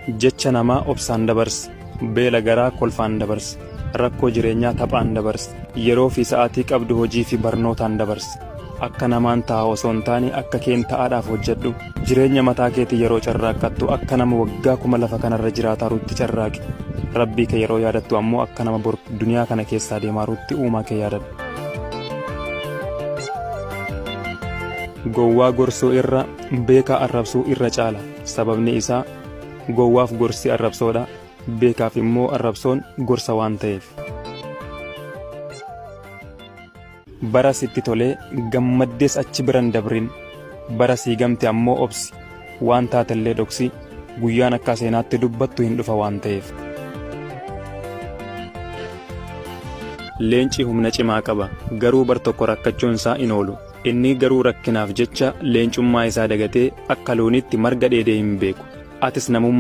Jecha namaa obsaan dabarsi. Beela garaa kolfaan dabarsi. Rakkoo jireenyaa taphaan dabarsi. Yeroo fi sa'aatii qabdu hojii fi barnootaan dabarsi. Akka namaan ta'a osoo hin taane akka keen ta'aadhaaf hojjedhu. Jireenya mataa keetii yeroo carraaqqattu akka nama waggaa kuma lafa kanarra jiraataaruutti carraaqi. Rabbii kee yeroo yaadattu ammoo akka nama bor duniyaa kana keessaa deemaaruutti uumaa kee yaadadhu. Gowwaa gorsuu irra beekaa arrabsuu irra caala. Sababni isaa gowwaaf gorsi arrabsoodha, beekaaf immoo arrabsoon gorsa waan ta'eef. Bara sitti tolee gammaddees achi bira hin dabrin. Bara sii gamte ammoo obsi. Waan taatellee dhoksi. Guyyaan akka seenaatti dubbattu hin dhufa waan ta'eef. Leenci humna cimaa qaba. Garuu bar tokko rakkachuun isaa in oolu. Inni garuu rakkinaaf jecha leencummaa isaa dagatee akka looniitti marga dheedee hin beeku. Atis namummaa.